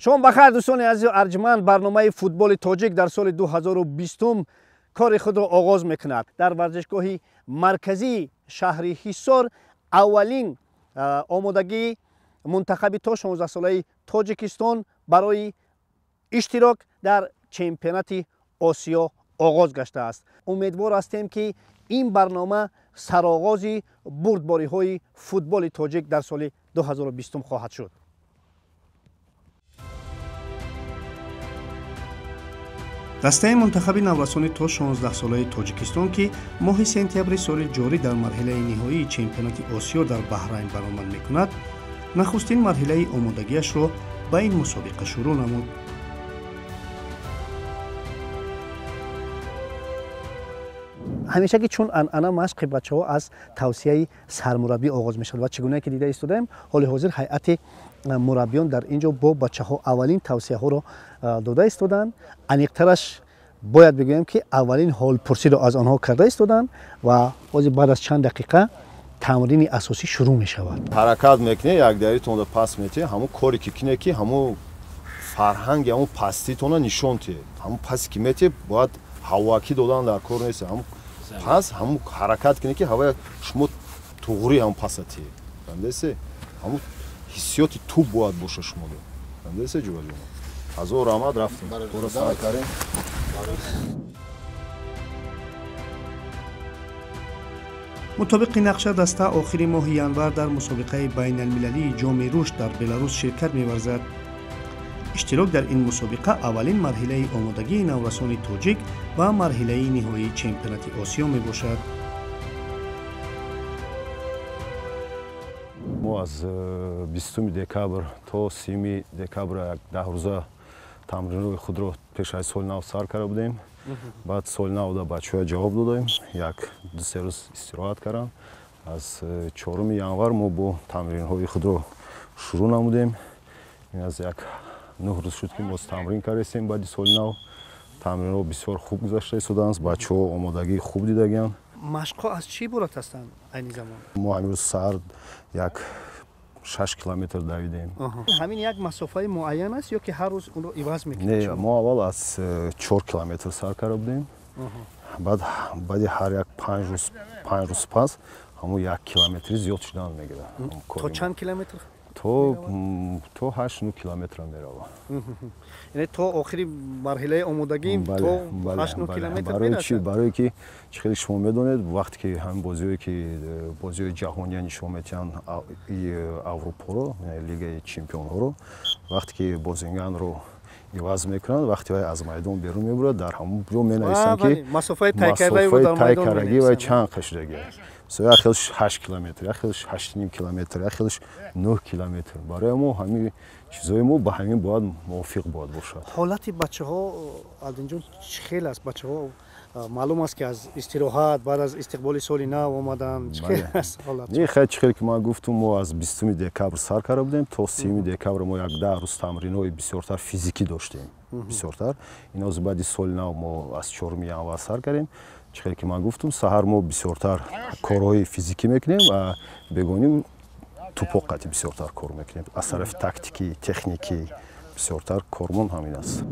Шом бахайр, дӯстони азизу арҷманд. Барномаи футболи тоҷик дар соли 2020 кори худро оғоз мекунад. Дар варзишгоҳи марказии шаҳри Ҳисор аввалин омодагии мунтахаби то 16-солаи Тоҷикистон барои иштирок дар чемпионати Осиё оғоз гаштааст. Умедвор ҳастем, ки ин барнома сароғози бурдбориҳои футболи тоҷик дар соли 2020 хоҳад шуд. Дастаи мунтахаби наврасони то 16-солаи Тоҷикистон, ки моҳи сентябри соли ҷорӣ дар марҳилаи ниҳоии чемпионати Осиё дар Баҳрайн баромад мекунад, нахустин марҳилаи омодагиашро ба ин мусобиқа шурӯъ намуд. Ҳамеша ки чун анъана, машқи бачаҳо аз тавсияи сармураббӣ оғоз мешавад ва чӣ гуна ки дида истодаем, ҳоли ҳозир ҳайати мураббиён дар ин ҷо бо бачаҳо аввалин тавсияҳоро дода истодаанд. Аниқтараш бояд бигӯем, ки аввалин ҳолпурсиро аз онҳо карда истодаанд ва ҳозир баъд аз чанд дақиқа тамрини асосӣ шурӯъ мешавад. Ҳаракат мекунед, якдаритонро пас метиҳед, ҳамун коре ки кине, ки ҳамун фарҳанги ҳамун паститона нишон тиҳед. Ҳамун пасе ки метиҳед, бояд ҳавоакӣ додан дар кор нест. Ҳамун пас ҳамун ҳаракат кунед, ки ҳавоя шумо туғрӣ ҳамун паса тиҳед. Фаҳмидасе? Ҳамун ҳиссиёти тӯб бояд боша шумода. Фаҳмидасе, ҷӯраҷон? Ҳазор раҳмат, рафтем. Кора сар кардем. Мутобиқи нақша, даста охири моҳи январ дар мусобиқаи байналмилалии Ҷоми рушд дар Беларус ширкат меварзад. Иштирок дар ин мусобиқа аввалин марҳилаи омодагии наврасони тоҷик ва марҳилаи ниҳоии чемпионати Осиё мебошад. Мо аз 20 декабр то 30 декабр як 10 рӯза тамринҳои худро пеш аз соли нав сар карда будем. Баъд соли навда бачаҳоя ҷавоб додем, як ду-се рӯз истироҳат карданд. Аз 4 январ мо бо тамринҳои худро шурӯъ намудем. Ин аз як 9 рӯз шуд, ки боз тамрин кардастем. Баъди соли нав тамринҳо бисёр хуб гузашта истодаанд, бачаҳо омодагии хуб дидагианд. Машқҳо аз чӣ иборат ҳастанд айни замон? Мо ҳамин рӯз саҳар як 6 километр давидем. Ҳамин як масофаи муайян аст ё ки ҳар рӯз онро иваз мекунед? Не, мо аввал аз 4 километр сар карда будем. Баъд баъди ҳар як 5 рӯз, 5 рӯз пас ҳамун як километри зиёд шудан мегирад. То чанд километр? То 8-9 километра меравад. Яъне то охири марҳилаи омодагӣ то 8-9 километр? Барои чи? Барое ки чӣ хеле шумо медонед, вақте ки ҳамин бозиҳое ки бозиҳои ҷаҳония нишон метиҳанд, Аврупоро, Лигаи чемпионҳоро, вақте ки бозинганро иваз мекунанд, вақте вай аз майдон берун мебурад, дар ҳамон ҷо менависанд, ки масофаи тай кардагӣ вай чанд қашидагӣ. Як хелш 8 километр, як хелш 8,5 километр, як хелш 9 километр. Барои мо ҳамин чизҳои мо ба ҳамин бояд мувофиқ бояд бошад. Ҳолати бачаҳо, Алдинҷон, чӣ хел аст? Бачаҳо, маълум аст, ки аз истироҳат баъд аз истиқболи соли нав омаданд. Чӣ хел аст ҳолат? Не, хел чӣ хел ки ман гуфтум, мо аз 20 декабр сар карда будем то 30 декабр. Мо як 10 рӯз тамринҳои бисёртар физикӣ доштем, бисёртар. Иноз баъди соли нав мо аз 4 январ сар кардем. Чӣ хел ки ман гуфтум, саҳар мо бисёртар корҳои физикӣ мекунем ва бегонӣ тӯпоқати бисёртар кор мекунем. Аз тарафи тактикӣ, техникӣ бисёртар кормон ҳамин аст.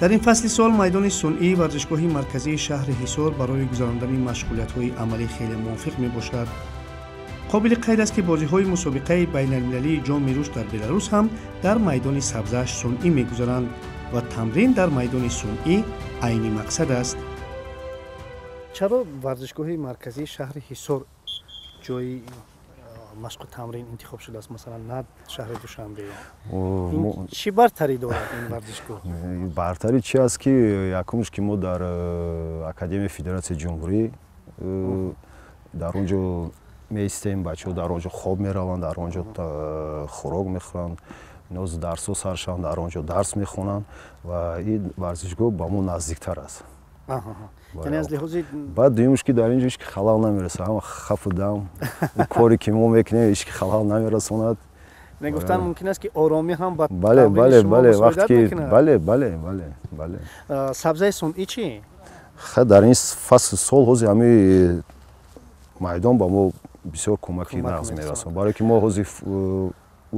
Дар ин фасли сол майдони сунъии варзишгоҳи марказии шаҳри Ҳисор барои гузарондани машғулиятҳои амалӣ хеле мувофиқ мебошад. Қобили қайд аст, ки бозиҳои мусобиқаи байналмилалии Ҷоми рушд дар Беларус ҳам дар майдони сабзааш сунъӣ мегузаранд ва тамрин дар майдони сунъӣ айни мақсад аст. Чаро варзишгоҳи марказии шаҳри Ҳисор ҷои машқу тамрин интихоб шудааст, масалан, на шаҳри Душанбе? Чӣ бартарӣ дорад ин варзишгоҳ? Бартарӣ чи аст, ки якумш, ки мо дар Академияи Федератсияи Ҷумҳурӣ дар он ҷо меистем, бачаҳо дар он ҷо хоб мераванд, дар он ҷо хӯрок мехӯранд, ноз дарсҳо сар шаванд, дар он ҷо дарс мехонанд ва ин варзишгоҳ ба мо наздиктар аст. Баъд дуюмш, ки дар ин ҷо ҳеч ки халал намерасад. Ҳама хафу дам коре ки мо мекунем, ҳеч ки халал намерасонад. Гуфтан мумкин аст, ки оромӣ ҳам ба Бале, бале, бале, вақте ки бале, бале, бале, бале. Сабзаи сунъӣ чӣ? Ха, дар ин фасли сол ҳозир ҳамин майдон ба мо бисёр кӯмаки нағз мерасонад, барое ки мо ҳозир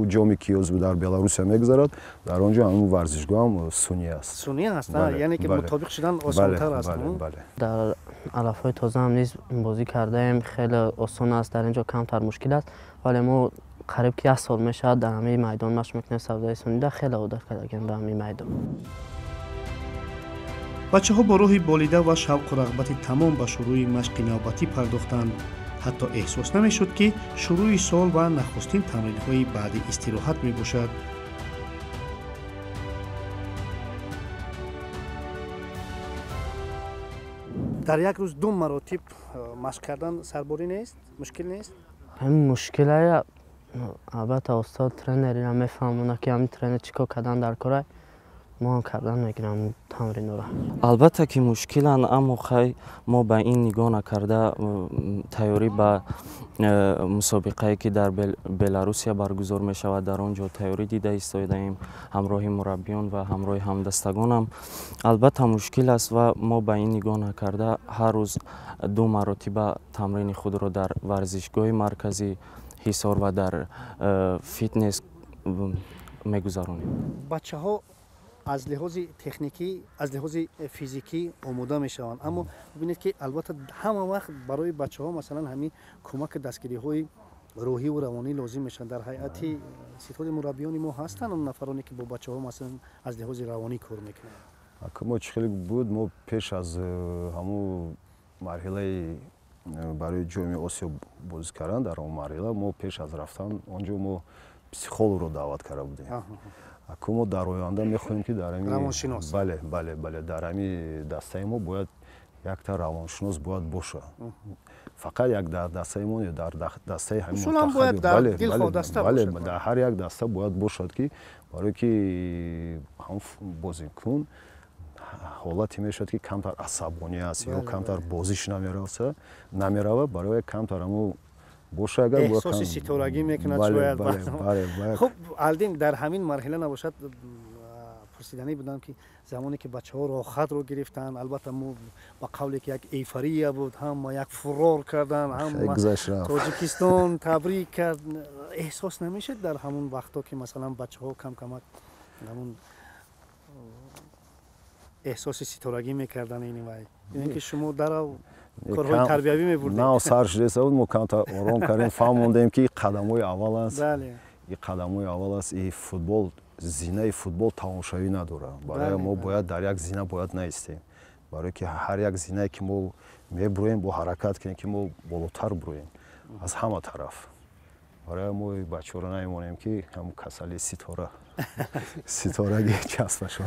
ӯ ҷоме ки ҳозир дар Беларусия мегузарад, дар он ҷо ҳамун варзишгоҳ ҳам сунъӣ аст. Сунъӣ аст, яъне ки мутобиқ шудан осонтар аст. Дар алафҳои тоза ҳам низ бозӣ кардаем, хеле осон аст, дар ин ҷо камтар мушкил аст, вале мо қариб ки як сол мешавад дар ҳамин майдон машқ мекунем. Сабзаи сунъида хеле одат кардагем ба ҳамин майдон. Бачаҳо бо рӯҳи болида ва шавқу рағбати тамом ба шурӯи машқи навбатӣ пардохтанд. Ҳатто эҳсос намешуд, ки шурӯи сол ва нахустин тамринҳои баъди истироҳат мебошад. Дар як рӯз ду маротиб машқ кардан сарборӣ нест, мушкил нест? Ҳамин мушкилая албатта устод тренерира мефаҳмонад, ки ҳамин тренер чӣ кор кардан дар кора, мо ҳам кардан мегирам тамринора. Албатта ки мушкиланд, аммо хай мо ба ин нигоҳ накарда тайёрӣ ба мусобиқае ки дар Беларусия баргузор мешавад, дар он ҷо тайёрӣ дида истодаем ҳамроҳи мураббиён ва ҳамроҳи ҳамдастагонам. Албатта мушкил аст ва мо ба ин нигоҳ накарда ҳар рӯз ду маротиба тамрини худро дар варзишгоҳи марказӣ Ҳисор ва дар фитнес мегузаронем. Бачаҳо аз лиҳози техникӣ, аз лиҳози физикӣ омода мешаванд, аммо бибинед, ки албатта ҳама вақт барои бачаҳо масалан ҳамин кӯмаки дастгириҳои рӯҳиву равонӣ лозим мешаванд. Дар ҳайати ситоди мураббиёни мо ҳастанд он нафароне, ки бо бачаҳо масалан аз лиҳози равонӣ кор мекунанд? Мо чӣ хеле буд, мо пеш аз ҳамун марҳилаи барои ҷоми Осиё бозӣ кардан, дар он марҳила мо пеш аз рафтан он ҷо мо психологро даъват карда будем. Аку мо дар оянда мехоҳем, ки дар равоншинос, бале, бале, бале, дар ҳамин дастаи мо бояд якта равоншинос бояд бошад. Фақат як дар дастаи мо ё дар дастаи ҳамин мунтахаб, бале, дар ҳар як даста бояд бошад, ки барое ки ҳам бозикун ҳолате мешавад, ки камтар асабонӣ аст ё камтар бозиш намерава, барои камтар ҳамо боша агар эҳсоси ситорагӣ мекунад шояд. Хуб, Алдин, дар ҳамин марҳила набошад пурсиданӣ будам, ки замоне ки бачаҳо роҳхатро гирифтанд, албатта мо ба қавле ки як эйфория буд, ҳама як фурор карданд, ҳама Тоҷикистон табрик кард, эҳсос намешуд дар ҳамон вақтҳо, ки масалан бачаҳо кам-камак ҳамон эҳсоси ситорагӣ мекарданд? Ин вай ин ки шумо дарав корҳои тарбиявӣ мебурдед? На, сар шудеса буд, мо камтар ором кардем, фаҳмондем, ки қадамҳои аввал аст, и қадамҳои аввал аст, и футбол, зинаи футбол тамомшавӣ надорад. Барои мо бояд дар як зина бояд наистем, барое ки ҳар як зинае ки мо мебуроем, бо ҳаракат кунем, ки мо болотар буроем аз ҳама тараф. Барои мо бачаҳоро намемонем, ки ҳамун касали ситора ситорагӣ часпашон.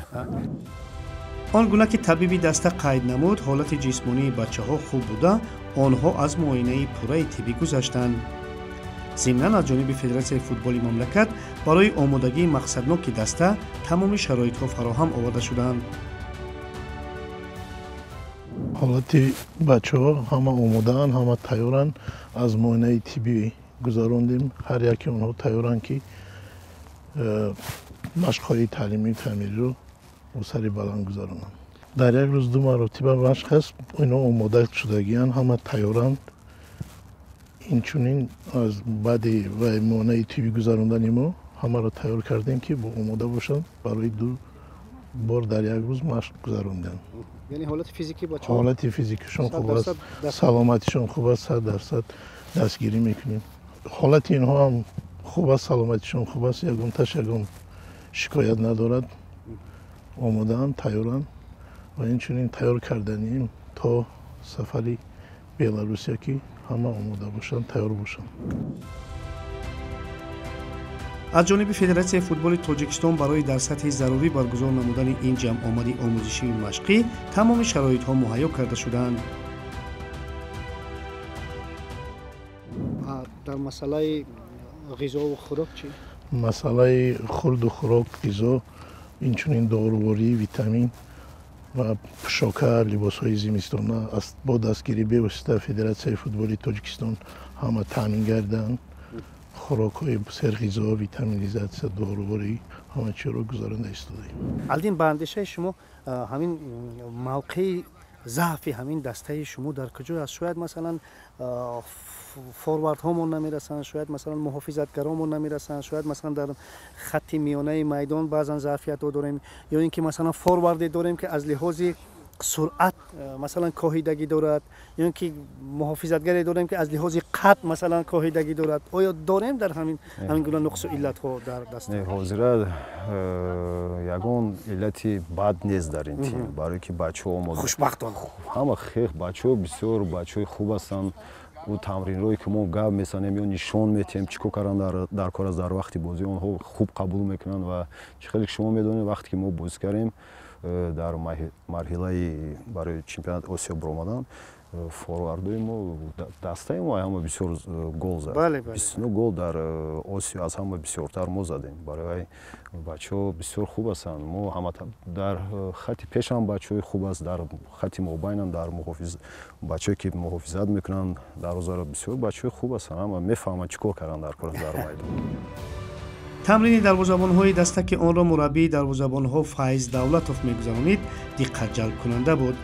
Он гуна ки табиби даста қайд намуд, ҳолати ҷисмонии бачаҳо хуб буда, онҳо аз муоинаи пурраи тиббӣ гузаштанд. Зимнан аз ҷониби Федератсияи футболи мамлакат барои омодагии мақсадноки даста тамоми шароитҳо фароҳам оварда шудаанд. Ҳолати бачаҳо ҳама омодаанд, ҳама тайёранд, аз муоинаи тиббӣ гузарондем, ҳар яке онҳо тайёранд, ки машқҳои таълимию таъмириро бо сари баланд гузаронанд. Дар як рӯз ду маротиба машқ аст, ино омода шудагианд, ҳама тайёранд. Инчунин аз баъди вай муоинаи тиббӣ гузарондани мо ҳамаро тайёр кардем, ки омода бошанд барои ду бор дар як рӯз машқ гузарондан. Яъне ҳолати физикӣ бачаҳо? Ҳолати физикишон хуб аст, саломатишон хуб аст, 100% дастгирӣ мекунем. Ҳолати инҳо ҳам хуб аст, саломатишон хуб аст, ягон таш ягон шикоят надорад. Омодаанд, тайёранд ва инчунин тайёр карданием то сафари Беларусия, ки ҳама омода бошанд, тайёр бошанд. Аз ҷониби Федератсияи футболи Тоҷикистон барои дар сатҳи зарурӣ баргузор намудани ин ҷамъомади омӯзишию машқӣ тамоми шароитҳо муҳайё карда шудаанд. Дар масъалаи ғизову хӯрок чӣ? Масъалаи хурду хӯрок, ғизо, инчунин доруворӣ, витамин ва пӯшока, либосҳои зимистона бо дастгирии бевосита Федератсияи футболи Тоҷикистон ҳама таъмин гарданд. Хӯрокҳои серғизо, витаминизатсия, доруворӣ, ҳама чиро гузаронда истодаем. Алдин, ба андешаи шумо ҳамин мавқеи Заъфи ҳамин дастаи шумо дар куҷо аст? Шояд масалан форвардҳомон намерасанд, шояд масалан муҳофизатгаромон намерасанд, шояд масалан дар хатти миёнаи майдон баъзан заъфиятҳо дорем, ё ин ки масалан форварде дорем, ки аз лиҳози суръат масалан коҳидагӣ дорад, ё ин ки муҳофизатгаре дорем, ки аз лиҳози қад масалан коҳидагӣ дорад. Оё дорем дар ҳамин гуна нуқсу иллатҳо дар даста? Не, ҳозира ягон иллати бад нест дар ин тим, барое ки бачаҳо омода, хушбахтона ҳама хех бачаҳо бисёр бачаҳои хуб ҳастанд. Ӯ тамринҳое ки мо гап мезанем ё нишон метиҳем, чӣ кор кардан дар кор аст дар вақти бозӣ, онҳо хуб қабул мекунанд. Ва чӣ хеле ки шумо медонед, вақте ки мо бозӣ кардем дар марҳилаи барои чемпионати Осиё баромадан, форвардои мо, дастаи мо ҳама бисёр гол зад. 29 гол дар Осиё аз ҳама бисёртар мо задем. Барои бачаҳо бисёр хуб ҳастанд. Мо ҳама дар хатти пешам бачаҳои хуб аст, дар хатти мобайнам, дар муҳофиз бачаҳое ки муҳофизат мекунанд дарвозаро, бисёр бачаҳои хуб ҳастанд, ҳама мефаҳманд чӣ кор кардан дар кор дар майдон. Тамрини дарвозабонҳои даста, ки онро мураббии дарвозабонҳо Файз Давлатов мегузаронид, диққатҷалбкунанда буд.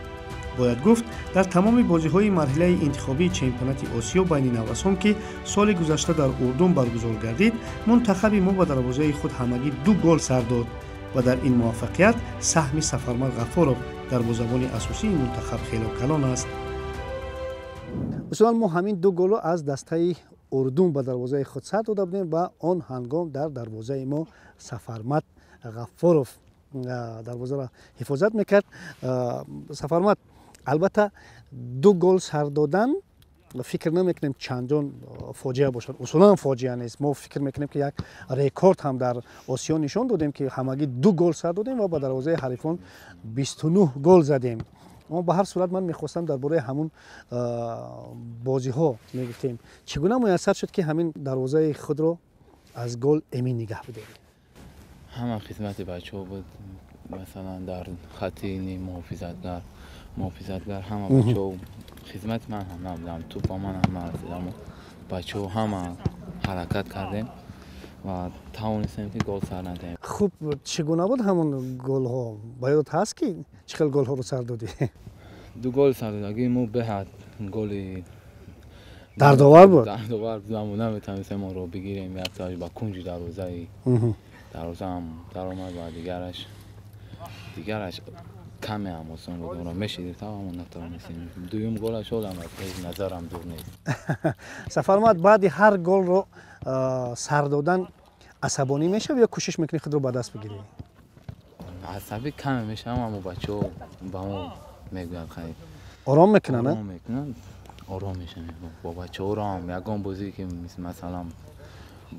Бояд гуфт, дар тамоми бозиҳои марҳилаи интихобии чемпионати Осиё байни наврасон, ки соли гузашта дар Урдун баргузор гардид, мунтахаби мо ба дарвозаи худ ҳамагӣ 2 гол сар дод ва дар ин муваффақият саҳми Сафармад Ғаффоров, дарвозабони асосии мунтахаб, хело калон аст. Усулан мо ҳамин 2 голро аз дастаи Урдун ба дарвозаи худ сар дода будем ва он ҳангом дар дарвозаи мо Сафармад Ғаффоров дарвозаро ҳифозат мекард. Сафармад, албатта 2 гол сар додан фикр намекунем чандон фоҷиа бошад, усулан фоҷиа нест. Мо фикр мекунем, ки як рекорд ҳам дар Осиё нишон додем, ки ҳамагӣ 2 гол сар додем ва ба дарвозаи ҳарифон 29 гол задем. Аммо ба ҳар сурат ман мехостам дар бораи ҳамун бозиҳо мегуфтем. Чӣ гуна муяссар шуд, ки ҳамин дарвозаи худро аз гол эмин нигаҳ бидоред? Ҳама хизмати бачаҳо буд, масалан дар хатти муҳофизатгар ҳама бачаҳо хизмати ман ҳам набудам, тӯп ба ман ҳам нарасид, аммо бачаҳо ҳама ҳаракат кардем ва тавонистем, ки гол сар надиҳем. Хуб, чӣ гуна буд ҳамон голҳо? Ба ёдат ҳаст, ки чӣ хел голҳоро сар додӣ? 2 гол сар додагӣ мо беҳад голи дардовар буд. Дардовар буд, аммо наметавонистем онро бигирем. Яктоаш ба кунҷи дарвозаам даромад ва дигараш каме ҳам осон буд, онро мешидифтам, аммо натавонистем. Дуюм голаш ҳолам аз пеши назарам дур нест. Сафармад, баъди ҳар голро сар додан асабонӣ мешавӣ ё кӯшиш мекунӣ худро ба даст бигирӣ? Асабӣ каме мешавам, аммо бачаҳо ба мо мегӯянд хайр. Ором мекунанд? Ором мекунанд, ором мешавем. Бо бачаҳоро ҳам ягон бозие ки масалан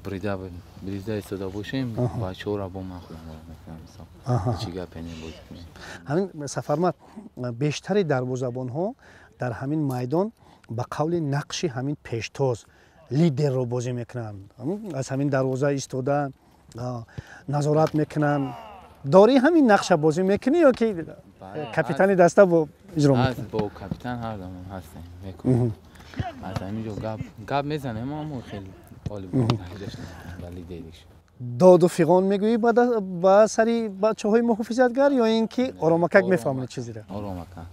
брида истода бошем, бачаҳоро бо ман худам ором мекунам. Чӣ гапе не бозӣ кунем. Ҳамин Сафармад, бештари дарвозабонҳо дар ҳамин майдон ба қавли нақши ҳамин пештоз лидерро бозӣ мекунанд, аз ҳамин дарвоза истода назорат мекунанд. Дорӣ ҳамин нақша бозӣ мекунӣ ё ки капитани даста бо иҷро мекунӣ? Бо капитан ҳар замон ҳастем, мекунем. Аз ҳамин ҷо гап мезанем, аммо хеле ба лидериш. Доду фиғон мегӯӣ ба сари бачаҳои муҳофизатгар ё ин ки оромакак мефаҳмонӣ чизеро? Оромакак.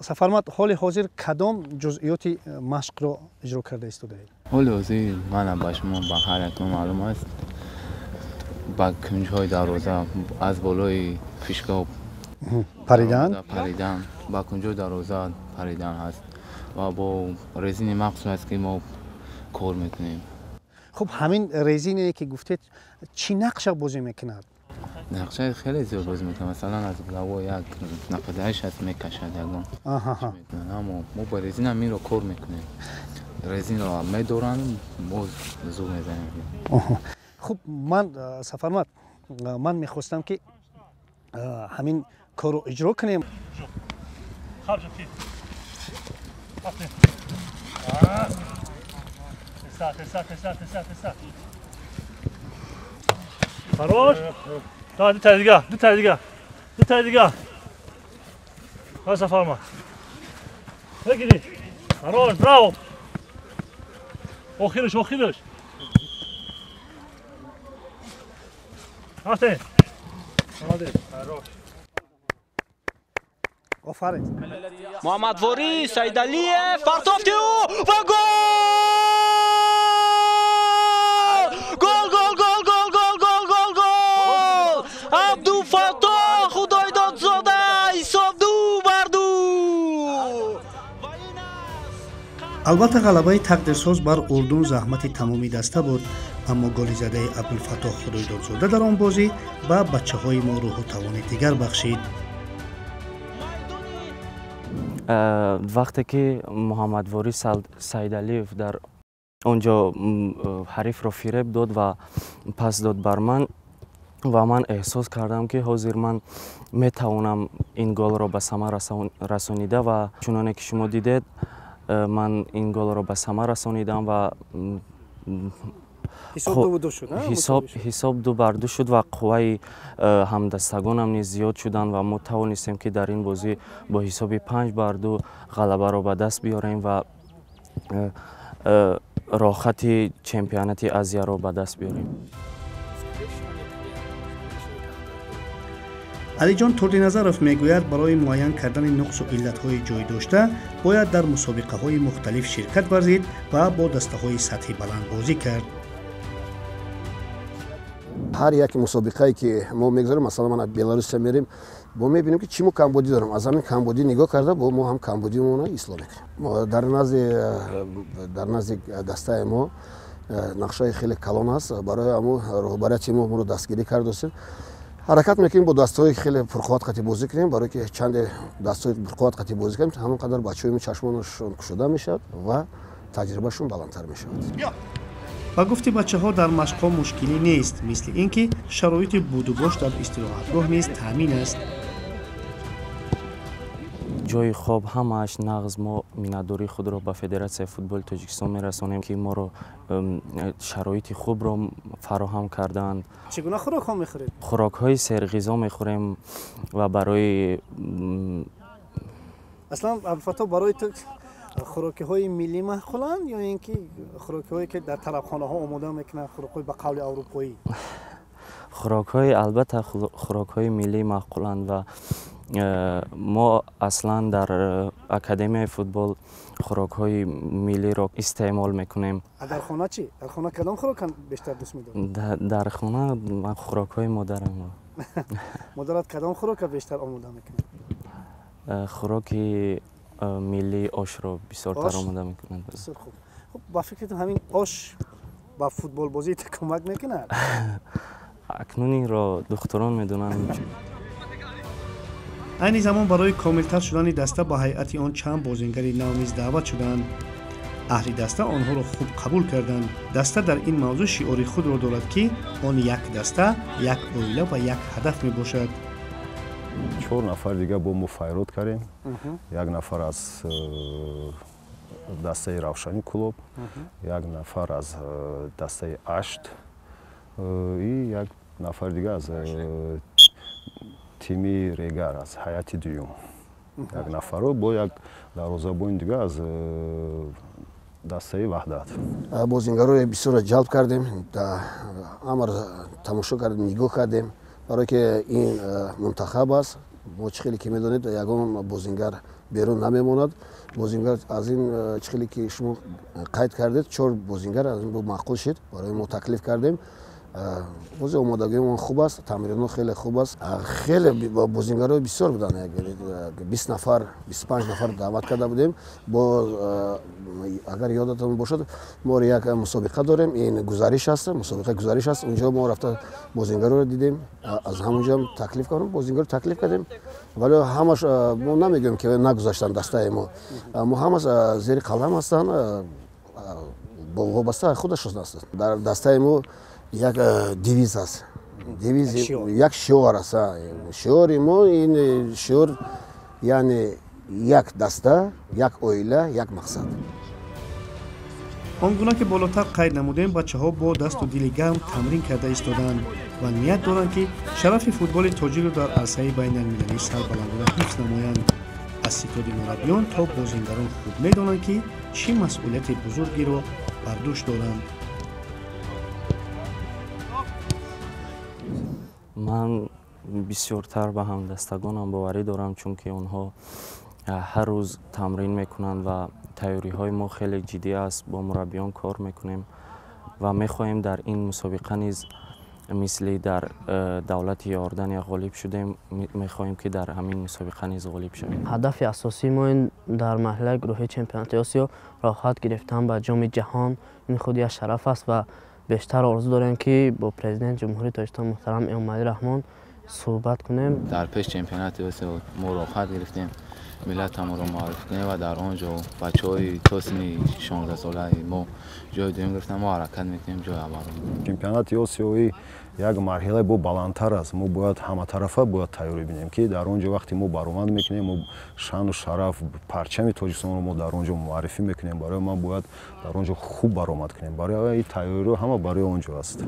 Сафармад, ҳоли ҳозир кадом ҷузъиёти машқро иҷро карда истодаед? Ҳоли ҳозир манам ба шумо, ба ҳар якон маълум аст, ба кунҷҳои дарвоза аз болои фишгоҳ паридан, ба кунҷҳои дарвоза паридан ҳаст ва бо резини махсус аст, ки мо кор мекунем. Хуб, ҳамин резине ки гуфтед, чӣ нақша бозӣ мекунад? Нақшаи хеле зиёд бозӣ мекунад. Масалан аз главо як нападааш аст, мекашад ягон, аммо мо бо резин ҳаминро кор мекунем. Резинро медоранд, мо зур мезанем. Хуб, ман Сафармад, ман мехостам, ки ҳамин корро иҷро кунем. Хорош. Да, ду та дига, ду та дига, ду та дига. Сафармад. Бигирӣ. Хорош, браво. Охираш, охираш. Рафтем. Молодец. Хорош. Офарин. Муҳаммадворӣ Саидалиев партофти ӯ ва гол! Гол, гол, гол, гол, гол, гол, гол, гол! Абдуфаттоҳ Худойдодзода, ҳисоб 2-2. Албатта, ғалабаи тақдирсоз бар Урдун заҳмати тамоми даста буд, аммо голи задаи Абдулфаттоҳ Худойдодзода дар он бозӣ ба бачаҳои мо рӯҳу тавони дигар бахшид. Вақте ки Муҳаммадворӣ Саидалиев дар он ҷо ҳарифро фиреб дод ва пас дод бар ман, ва ман эҳсос кардам, ки ҳозир ман метавонам ин голро ба самар расонида, ва чуноне ки шумо дидед, ман ин голро ба самар расонидам ва ҳисоб 2-2 шуд ва қувваи ҳамдастагонам низ зиёд шуданд ва мо тавонистем, ки дар ин бозӣ бо ҳисоби 5-2 ғалабаро ба даст биёрем ва роҳхати чемпионати Азияро ба даст биёрем. Алиҷон Турдиназаров мегӯяд, барои муайян кардани нуқсу иллатҳои ҷой дошта бояд дар мусобиқаҳои мухталиф ширкат варзид ва бо дастаҳои сатҳи баланд бозӣ кард. Ҳар як мусобиқае ки мо мегузарем, масалан, ман Беларусия мерем, бо мебинем, ки чӣ мо камбудӣ дорем. Аз ҳамин камбудӣ нигоҳ карда, бо мо ҳам камбудиамонро ислоҳ мекунем. Дар назди дастаи мо нақшаи хеле калон аст. Барои ҳамун роҳбарияти мо моро дастгирӣ кардастем. Ҳаракат мекунем, бо дастаҳои хеле пурқувват қатӣ бозӣ кунем, барое ки чанде дастаҳои пурқувват қатӣ бозӣ кунем, ҳамон қадар бачаҳои мо чашмонашон кушода мешавад ва таҷрибашон баландтар мешавад. Ба гуфти бачаҳо, дар машқҳо мушкилӣ нест, мисли ин ки шароити будубош дар истироҳатгоҳ низ таъмин аст. Ҷои хоб ҳамааш нағз. Мо миннатдории худро ба Федератсияи футболи Тоҷикистон мерасонем, ки моро шароити хубро фароҳам карданд. Чӣ гуна хӯрокҳо мехӯред? Хӯрокҳои серғизо мехӯрем ва барои Аслан, Абдулфаттоҳ, барои ту хӯрокиҳои миллӣ маъқуланд ё ин ки хӯрокиҳое, ки дар тарабхонаҳо омода мекунанд, хӯрокҳои ба қавли аврупоӣ? Хӯрокҳои, албатта, хӯрокҳои миллӣ маъқуланд ва мо аслан дар академияи футбол хӯрокҳои миллиро истеъмол мекунем. Дар хона чӣ? Дар хона кадом хӯрока бештар дӯст медоред? Дар хона ман хӯрокҳои модарамро. Модарат кадом хӯрока бештар омода мекунад? Хӯроки миллии ошро бисёртар омода мекунад. Бисёр хуб. Хуб, ба фикритон, ҳамин ош ба футболбозӣ кӯмак мекунад? Акнун инро духтурон медонанд. Айни замон барои комилтар шудани даста ба ҳайати он чанд бозингари нав низ даъват шуданд. Аҳли даста онҳоро хуб қабул карданд. Даста дар ин мавзӯъ шиори худро дорад, ки он як даста, як оила ва як ҳадаф мебошад. Чор нафар дига бо мо файрод кардем. Як нафар аз дастаи Равшани Кӯлоб, як нафар аз дастаи Ашт и як нафар дига аз тими Регар, аз ҳайати дуюм як нафарро, бо як дарвозабони дига аз дастаи Ваҳдат. Бозингарои бисёрро ҷалб кардем, ҳамаро тамошо кардем, нигоҳ кардем, барое ки ин мунтахаб аст. Мо, чӣ хеле ки медонед, ягон бозингар берун намемонад. Бозингар аз ин, чӣ хеле ки шумо қайд кардед, чор бозингар аз ин маъқул шид, барои мо таклиф кардем. Бози омодагиамон хуб аст, тамринҳо хеле хуб аст. Хеле бозингарои бисёр буданд, 20 нафар, 25 нафар даъват карда будем. Бо агар ёдатон бошад, мо як мусобиқа дорем, ин гузариш аст, мусобиқаи гузариш аст. Унҷо мо рафта бозингароро дидем, аз ҳамонҷо таклиф кардем, бозингаро таклиф кардем, вале ҳамаш, мо намегӯем, ки нагузаштанд дастаи мо. Мо ҳамаш зери қалам ҳастанд, вобаста худашон ҳастанд. Дар дастаи мо як девиз аст, девиз, як шиор аст. Шиори мо ин шиор, яъне як даста, як оила, як мақсад. Он гуна ки болотар қайд намудем, бачаҳо бо дасту дили гарм тамрин карда истодаанд ва ният доранд, ки шарафи футболи тоҷикро дар арсаи байналмилалӣ сарбаландона ҳифз намоянд. Аз ситоди мураббиён то бозингарон хуб медонанд, ки чӣ масъулияти бузургеро бар дӯш доранд. Ман Бисёртар ба ҳамдастагонам боварӣ дорам, чунки онҳо ҳар рӯз тамрин мекунанд ва тайёриҳои мо хеле ҷиддӣ аст. Бо мураббиён кор мекунем ва мехоҳем дар ин мусобиқа низ мисли дар давлати Иордания ғолиб шудем, мехоҳем ки дар ҳамин мусобиқа низ ғолиб шавем. Ҳадафи асосии мо ин дар марҳилаи гурӯҳии чемпионати Осиё роҳхат гирифтан ба Ҷоми ҷаҳон, ин худ як шараф аст ва бештар орзу дорем ки бо президенти Ҷумҳурии Тоҷикистон муҳтарам Эмомалӣ Раҳмон суҳбат кунем. Дар пеш чемпионати Осиё мо роҳхат гирифтем, миллатамонро муаррифӣ кунем ва дар он ҷо бачаҳои то синни 16 солаи мо ҷои дуюм гирифтанд, мо ҳаракат мекунем ҷои аввалро. Чемпионати Осиёӣ як марҳилаи бо баландтар аст. Мо бояд ҳаматарафа бояд тайёрӣ бинем, ки дар он ҷо вақте мо баромад мекунем, мо шаъну шараф, парчами Тоҷикистонро мо дар он ҷо муаррифӣ мекунем. Барои мо бояд дар он ҷо хуб баромад кунем. Барои тайёриро ҳама барои он ҷо аст.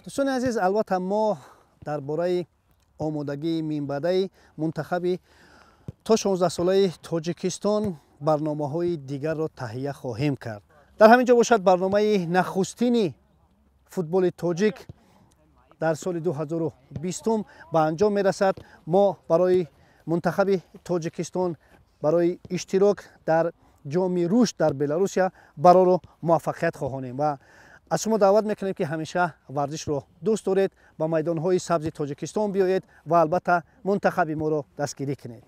Дӯстони азиз, албатта мо дар бораи омодагии минбаъдаи мунтахаби то 16-солаи Тоҷикистон барномаҳои дигарро таҳия хоҳем кард. Дар ҳамин ҷо бошад барномаи нахустини футболи тоҷик дар соли 2020 ба анҷом мерасад. Мо барои мунтахаби Тоҷикистон барои иштирок дар ҷоми рушд дар Беларусия барору муваффақият хоҳонем ва аз шумо даъват мекунем, ки ҳамеша варзишро дӯст доред, ба майдонҳои сабзи Тоҷикистон биёед ва албатта мунтахаби моро дастгирӣ кунед.